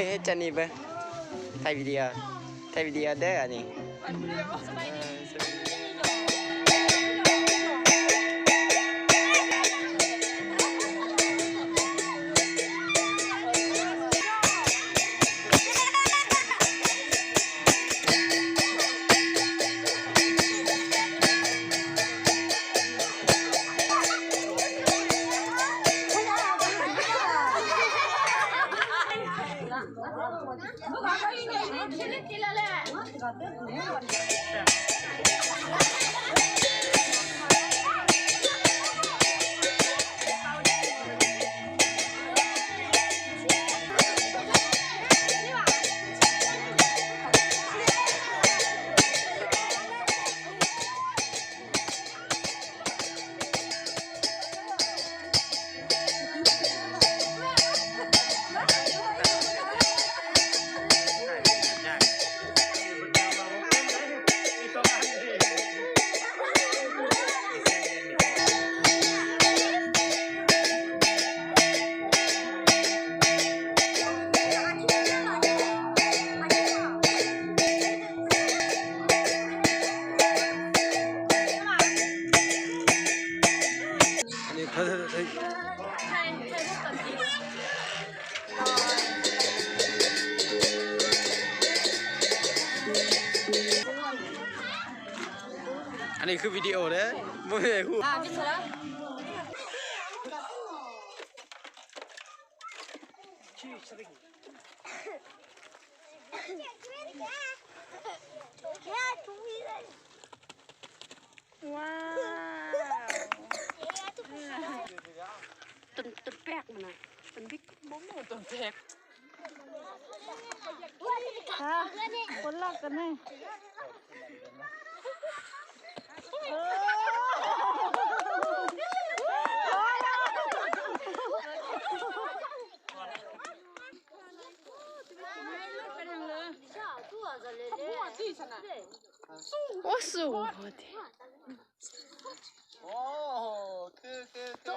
ເຮັດຈັ່ງນີ້ເບິ່ງ ຖ່າຍວິດີໂອ ຖ່າຍວິດີໂອເດີອັນນີ້. ອັນນີ້ຄືວິດີໂອເດ້ ບໍ່ແມ່ນຮູບ. ວ້າວ ຕົ້ນ ຕົ້ນແປກມັນນະ ຕົ້ນບິກ ບໍ່ຮູ້ຕົ້ນແປກ. ຮະ ຄົນລາວກັນແນ່. ໂອ້ ສູງໂພດເດ. ໂອ້ ຄື ຄື ຄື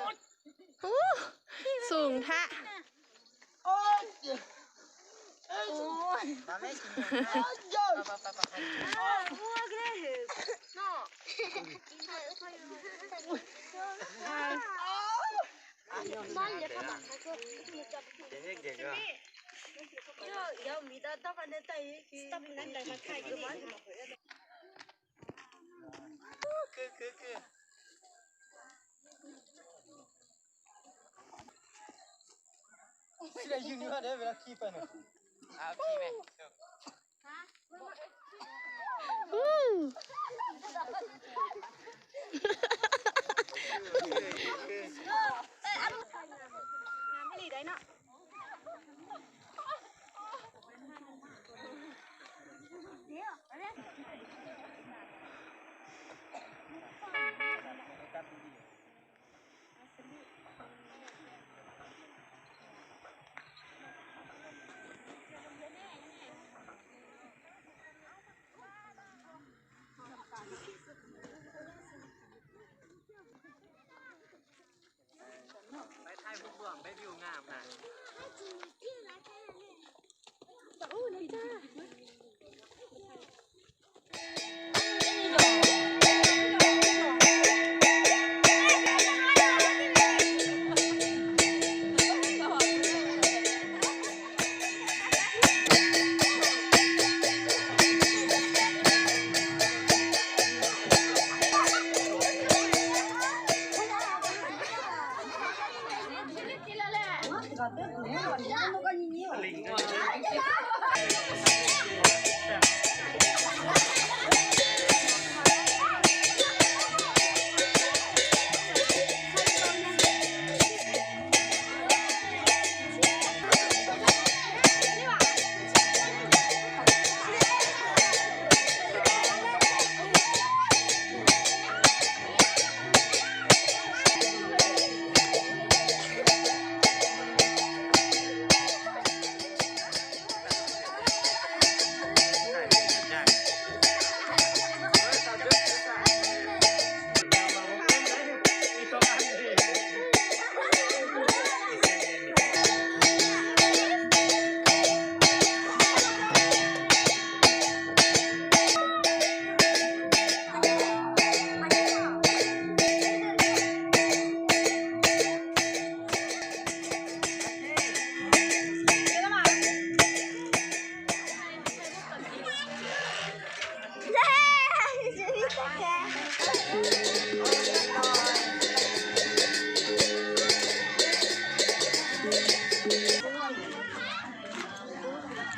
ໂອ້ ສູງແທ້. ໂອ້ຍ ໂອ້ຍ ໄປ ໄປ ໄປ ໄປ ໄປ. ຄື ຄື ຄື ຊິໄດ້ຢືນຢູ່ຫັ້ນເດ້ ເວລາຂີ່ໄປນະ. ເອົາຂີ່ໄປ. ອ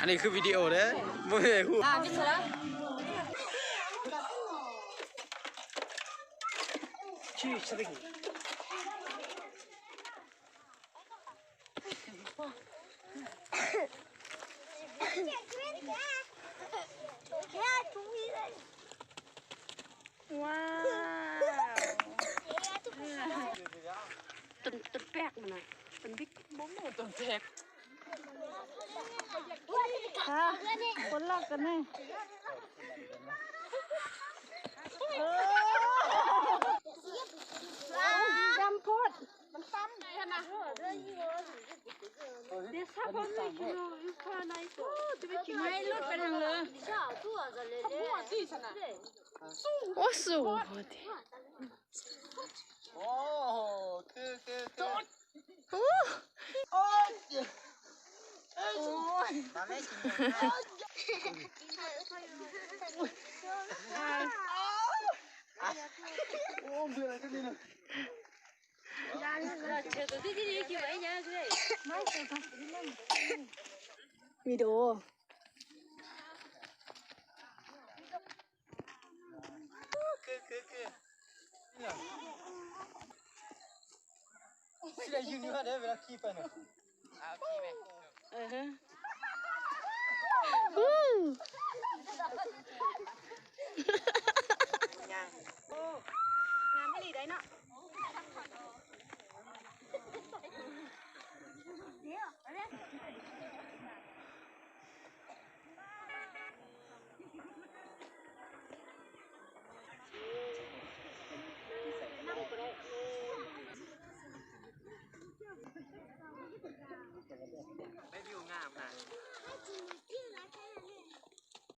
ັນນີ້ຄືວິດີໂອເດ້ ບໍ່ແມ່ນຮູບ. Wow. ຕົ້ນ ຕົ້ນແປກມັນນະ ຕົ້ນບິກ ບໍ່ຮູ້ຕົ້ນແປກ. ອ່າ ຄົນລາວກັນແນ່. ເອີ ດຳໂພດ. ມັນຕຳໄດ້ຫັ້ນນະ. ເດຊາພໍ່ແມ່ກິນເນາະ ຢູ່ພາໃນໂຕ ຈະໄປກິນ ໄມ້ຫຼຸດໄປທາງເລີ. ໂອ້ ສູງໂພດ. ໂອ້ ຄື ຄື ຄື ໂອ້ ໂອ້ຍ ໂອ້ຍ ຕາແມ່ກິນເນາະ. ໂອ້ ເບື່ອແລ້ວນີ້ນະ. ວິດີໂອ ຄື ຄື ຄື ຊິໄດ້ຢືນຢູ່ຫັ້ນເດ້ ເວລາຂີ່ໄປນະ. ອ່າ ໂອເຄແມ່. ເອີ ໂອ້ ງາມອີ່ຫຼີໄດ໋ເນາະ.